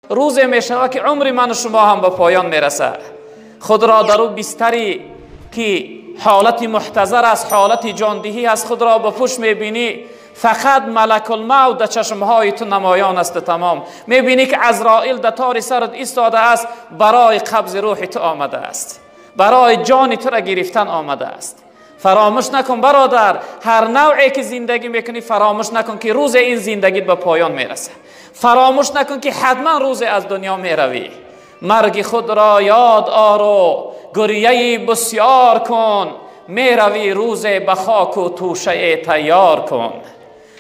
روز میشود که عمر من و شما هم به پایان میرسه. خود را در او بستری که حالت محتضر است، حالت جاندهی است، خود را به پشت میبینی، فقط ملک الموت در چشمهای تو نمایان است. تمام میبینی که عزرائیل در تار سرت ایستاده است، برای قبض روح تو آمده است، برای جان تو را گرفتن آمده است. فراموش نکن برادر، هر نوعی که زندگی میکنی فراموش نکن که روز این زندگی به پایان میرسه. فراموش نکن که حتما روز از دنیا میروی. مرگ خود را یاد آر و گریه بسیار کن، میروی روز به خاک و توشه تیار کن.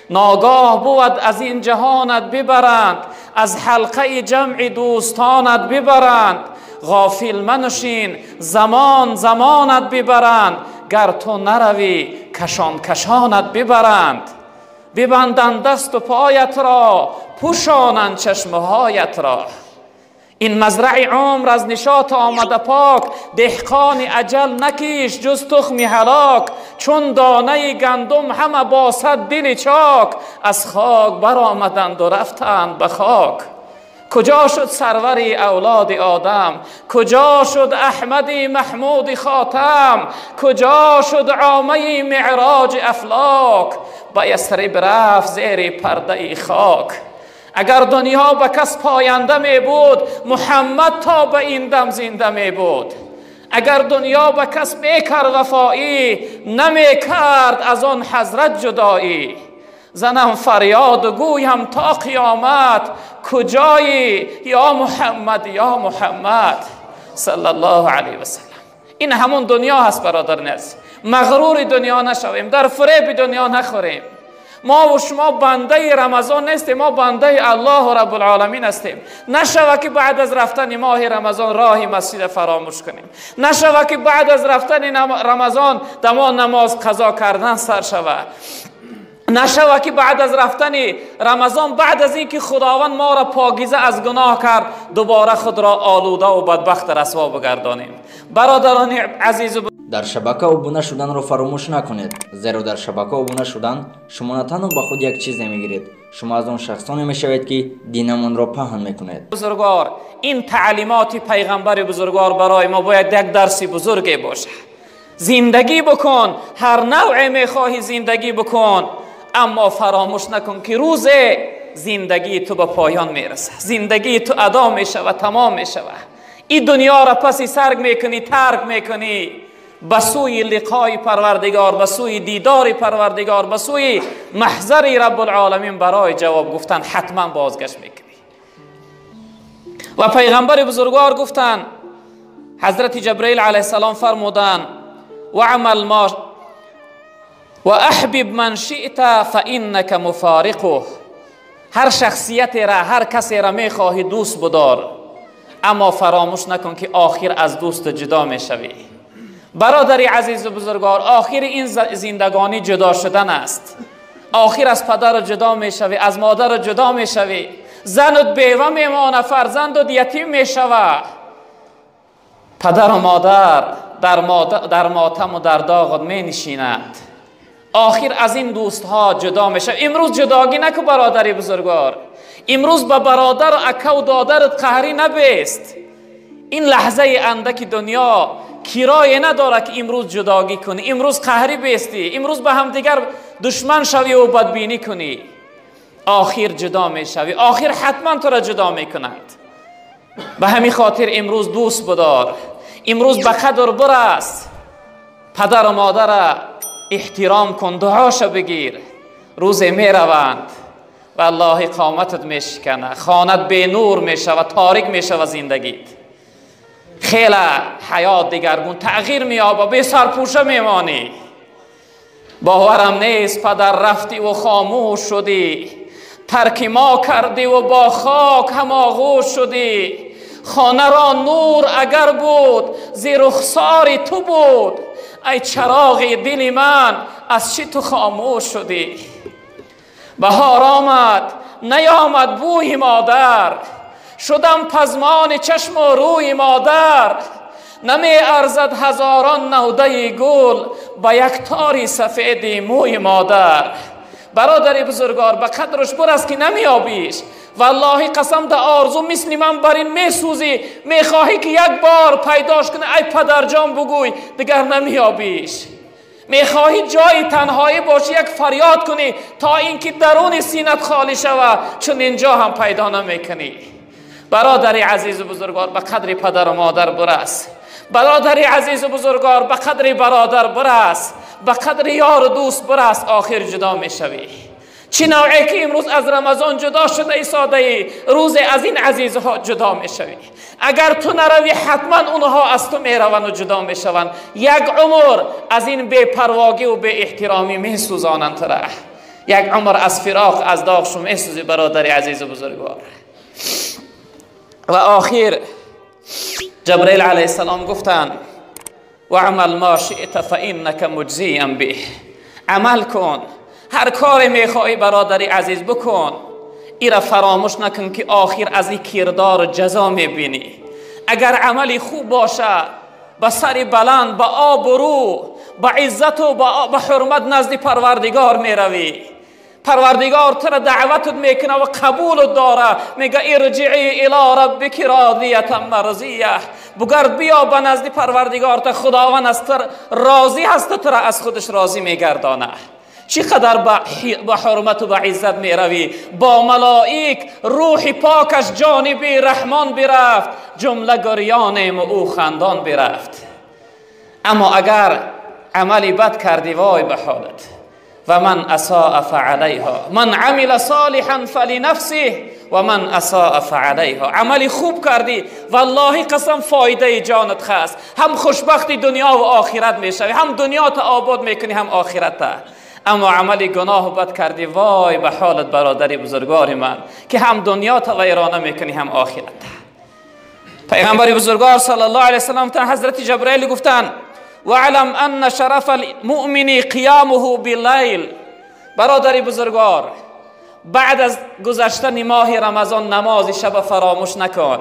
ناگاه بود از این جهانت ببرند، از حلقه جمع دوستانت ببرند. غافل منشین زمان زمانت ببرند، گر تو نروی کشان کشانت ببرند. ببندند دست و پایت را، پوشانند چشمهایت را. این مزرع عمر از نشاط آمده پاک، دهقان اجل نکیش جز تخمی هلاک. چون دانه گندم همه با صد دل چاک، از خاک برآمدند و رفتند به خاک. کجا شد سروری اولاد آدم، کجا شد احمد محمود خاتم، کجا شد عامه معراج افلاک. به یثرب رفت زیر پرده خاک. اگر دنیا به کس پاینده می بود، محمد تا به این دم زنده می بود. اگر دنیا به کس میکرد وفایی، نمیکرد از آن حضرت جدایی. زنم فریاد و گویم تا قیامت، کجایی یا محمد یا محمد صلی الله علیه و سلم. این همون دنیا هست برادر نز. مغرور دنیا نشویم، در فریب دنیا نخوریم. ما و شما بنده رمضان نیستیم، ما بنده الله رب العالمین هستیم. نشوه که بعد از رفتن ماه رمضان راه مسجد فراموش کنیم. نشوه که بعد از رفتن رمضان دما نماز قضا کردن سر شوه. نشوه که بعد از رفتن رمضان، بعد از اینکه خداوند ما را پاکیزه از گناه کرد، دوباره خود را آلوده و بدبخت رسوا بگردانیم. برادران عزیز، дар шабака обуна шуданро фаромӯш накунед, зеро дар шабака обуна шудан шумо на танҳо ба худ як чизе мегиред, шумо аз он шахсоне мешавед, ки динамонро паҳн мекунед. بزرگوار، این تعلیمات پیغمبر بزرگوار برای ما باید یک درس بزرگی باشه. زندگی بکن، هر نوع میخواهی زندگی بکن، اما فراموش نکن که روز زندگی تو به پایان میرسه، زندگی تو ادا میشه و تمام میشه. این دنیا را پسی سرگ میکنی، ترک میکنی، به سوی لقای پروردگار، به سوی دیدار پروردگار، به سوی محضر رب العالمین برای جواب گفتن حتما بازگشت میکنی. و پیغمبر بزرگوار گفتن، حضرت جبرئیل علیه السلام فرمودن: و عمل ما و احبب من شئت فانک مفارقه. هر شخصیت را، هر کسی را میخواهی دوست بدار، اما فراموش نکن که آخر از دوست جدا میشوی. برادر عزیز و بزرگوار، آخر این زندگانی جدا شدن است. آخر از پدر جدا میشوی، از مادر جدا میشوی، زنت بیوه میمانه، فرزندت یتیم میشوه. پدر و مادر در ماتم و در داغت می نشینند. آخر از این دوستها جدا میشه. امروز جداگی نکو برادر بزرگوار، امروز به برادر و اکا و دادرت قهری نبیست. این لحظه اندک دنیا کرایه نداره که امروز جداگی کنی، امروز قهری بیستی، امروز به همدیگر دشمن شوی و بدبینی کنی. آخر جدا میشوی، آخر حتما تو را جدا میکنند. به همین خاطر امروز دوست بدار، امروز به قدر برس، پدر و مادر احترام کن، دعاشو بگیر. روز میروند و الله قامتت میشکنه، خانت به نور میشه و تاریک میشه و زندگیت خیلی حیات دیگرگون تغییر میابه، به سرپوشه میمانی. باورم نیست پدر رفتی و خاموش شدی، ترک ما کردی و با خاک هم آغوش شدی. خانه را نور اگر بود زیر رخسار تو بود، ای چراغ دل من از چی تو خاموش شدی؟ بهار آمد نیامد بوی مادر، شدم پزمان چشم و روی مادر. نمی ارزد هزاران نوده گل به یک تاری سفید موی مادر. برادر بزرگوار به قدرش برس که نمیابیش. والله قسم در آرزو مثل من بر این میسوزی، میخواهی که یک بار پیداش کنی ای پدرجان بگوی، دیگر نمیابیش. میخواهی جای تنهایی باشی یک فریاد کنی تا اینکه درون سینت خالی شود، چون اینجا هم پیدا نمیکنی. برادر عزیز و بزرگوار به قدر پدر و مادر برس. برادر عزیز و بزرگوار به قدر برادر برس، به قدر یار و دوست برس، آخر جدا میشوی. چی نوعی که امروز از رمضان جدا شده ای ساده ای، روز از این عزیزها جدا میشوی. اگر تو نروی حتما اونها از تو میروند و جدا میشوند. یک عمر از این بی‌پرواگی و بی احترامی میسوزانند تو را. یک عمر از فراق از داغشو میسوزی برادر عزیز و بزرگوار. و آخر جبرئیل علیه السلام گفتند و عمل ما شئت فانک مجزی به. عمل کن، هر کاری میخواهی برادر عزیز بکن، ایرا فراموش نکن که آخر از این کردار جزا میبینی. اگر عملی خوب باشه با سر بلند، با آبرو، با عزت و با حرمت نزد پروردگار میروی. پروردگار تو را دعوتت میکنه و قبولت داره، میگه ارجعی الی ربک راضیه مرضیه. بگرد بیا به نزد پروردگار تا خداوند از تو راضی هست، تو را از خودش راضی میگردانه. چقدر با حرمت و با عزت میروی، با ملائک روح پاکش جانب رحمان برفت، جمله گریانیم و او خندان برفت. اما اگر عملی بد کردی وای به حالت. و من اساء فعلیها، من عمل صالحا فلنفسه و من اساء فعلیها. عملی خوب کردی والله قسم فایده جانت خاص، هم خوشبخت دنیا و آخرت میشوی، هم دنیا تا آباد میکنی هم آخرت تا. اما عملی گناه بد کردی وای به حالت برادری بزرگوار من که هم دنیا تا ویرانه میکنی هم آخرت. پیغمبر بزرگوار صلی الله علیه وسلم تا حضرت جبرئیل گفتن وعلم ان شرف المؤمن قیامه باللیل. برادری بزرگوار بعد از گذشتن ماه رمضان نماز شب فراموش نکن.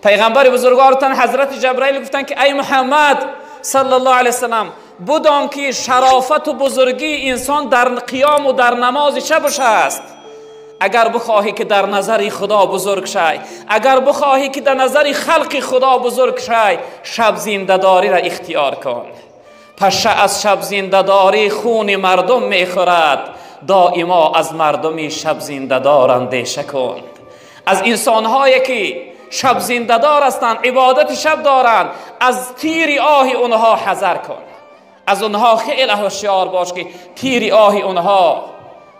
پیغمبر بزرگوار تن حضرت جبرئیل گفتن که ای محمد صلی الله علیه وسلم بدان که شرافت و بزرگی انسان در قیام و در نماز شبش است. اگر بخواهی که در نظر خدا بزرگ شای، اگر بخواهی که در نظر خلق خدا بزرگ شای، شب زنده‌داری را اختیار کن. پشه از شب زنده‌داری خون مردم میخورد، دائما از مردمی شب زنده‌دار اندیشه کن. از انسانهایی که شب زنده‌دار هستند، عبادت شب دارند، از تیر آه اونها حذر کن. از اونها خیلی هوشیار باش که تیر آه اونها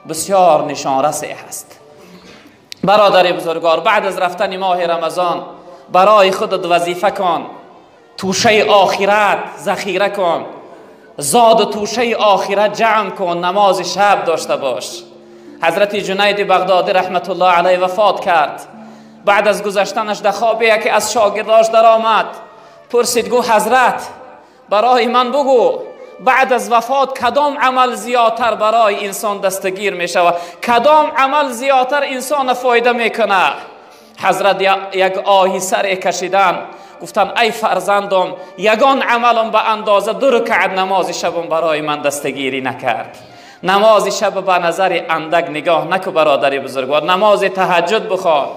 بسیار نشانرس هست. برادر بزرگوار بعد از رفتن ماه رمضان برای خودت وظیفه کن، توشه آخرت ذخیره کن، زاد و توشه آخرت جمع کن، نماز شب داشته باش. حضرت جنید بغدادی رحمت الله علیه وفات کرد. بعد از گذشتنش در خواب یکی از شاگرداش در آمد، پرسید گو حضرت برای من بگو بعد از وفات کدام عمل زیادتر برای انسان دستگیر می شود، کدام عمل زیادتر انسان فایده میکنه؟ حضرت یک آهی سر کشیدن، گفتن ای فرزندم یگان عملم به اندازه 2 رکعت نماز شبم برای من دستگیری نکرد. نماز شب به نظر اندک نگاه نکو برادر بزرگوار، نماز تهجد بخوان،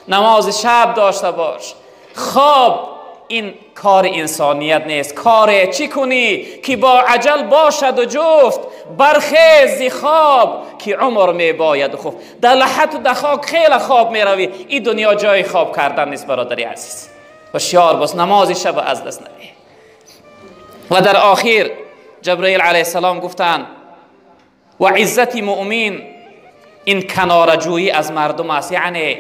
نماز شب داشته باش. خواب این کار انسانیت نیست. کار چی کنی که با عجل باشد و جفت، برخیز خواب که عمر می باید خفت. در لحت و در خاک خیلی خواب می روی، این دنیا جای خواب کردن نیست برادری عزیز. هوشیار باش، نماز شب از دست ندی. و در آخر جبرئیل علیه السلام گفتند و عزت مؤمن این کنارجویی از مردم است، یعنی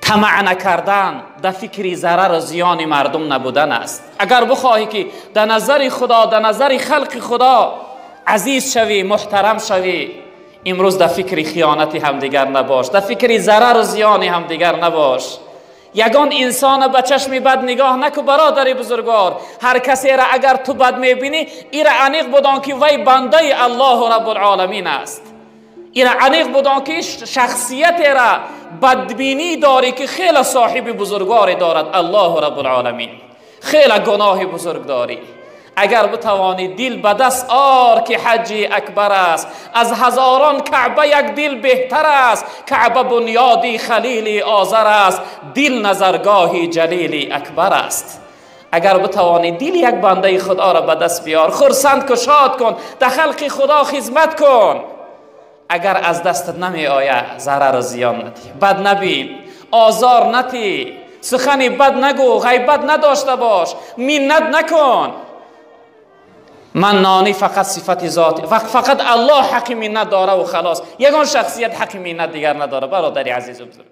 طمع نکردن، در فکر ضرر و زیان مردم نبودن است. اگر بخواهی که در نظر خدا، در نظر خلق خدا عزیز شوی، محترم شوی، امروز در فکر خیانت همدیگر نباش، در فکر ضرر و زیان همدیگر نباش. یگان انسان به چشم بد نگاه نکو برادر بزرگوار. هر کسی را اگر تو بد میبینی، ایرا عمیق بدان که وی بنده الله رب العالمین است. ایرا عمیق بدان که شخصیت را بدبینی داری که خیلی صاحب بزرگواری دارد الله رب العالمین، خیلی گناه بزرگ داری. اگر بتوانی دل به دست آر که حج اکبر است، از هزاران کعبه یک دل بهتر است. کعبه بنیادی خلیل آذر است، دل نظرگاه جلیل اکبر است. اگر بتوانی دل یک بنده خدا را به دست بیار، خرسند کن، شاد کن، در خلق خدا خدمت کن. اگر از دستت نمی آید ضرر و زیان ندی، بد نبین، آزار ندی، سخن بد نگو، غیبت نداشته باش، منت نکن. منانی فقط صفت ذات، فقط الله حق منت داره و خلاص، یگان شخصیت حق منت دیگر نداره. برادر عزیز و بزرگ،